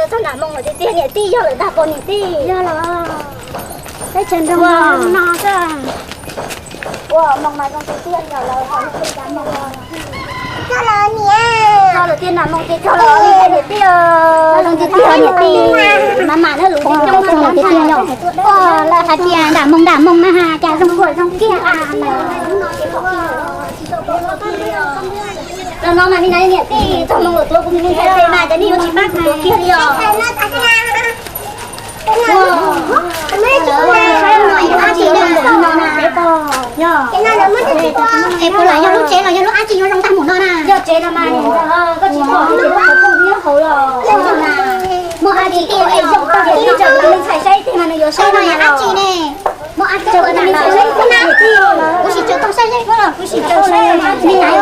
Txog nram Moos lawm tiag tiag niam tij, yog lawm ntag pog niam tij. Yog los, teb chaws nrog no xwb. Ua Moos mas zoo tiag tiag yog lawm, ho lawm tiag Moos ces txog lawm niam, txog lawm tiag nram Moos ces txog lawm niam tij. Zoo tiag tiag niam tij, mas mam na lus zoo tiag tiag yog. Ua lawm hais tias nram Moos nram Moos na has cas zoo khuam zoo kiag a. Los no mas me niam tij, txog Moos lawm tuav kuv me ntxhais tes mas cas nej yuav tsis pab kuv tuav kiag li os. Es puas lam yog lub tsev los yog lub dab tsi yuav zoo tag mus no na? Yog tsev no mas koj tsis pom lub qhov rooj nyob hauv los? Muaj dab tsi es zoo tag, ib tsam kuv tus me ntxhais saib ib teg mas nws yuav saib no dab tsi ne? Muaj dab tsi, kuv sim tsaws tau saib, kuv sim tsaws saib me nyuam.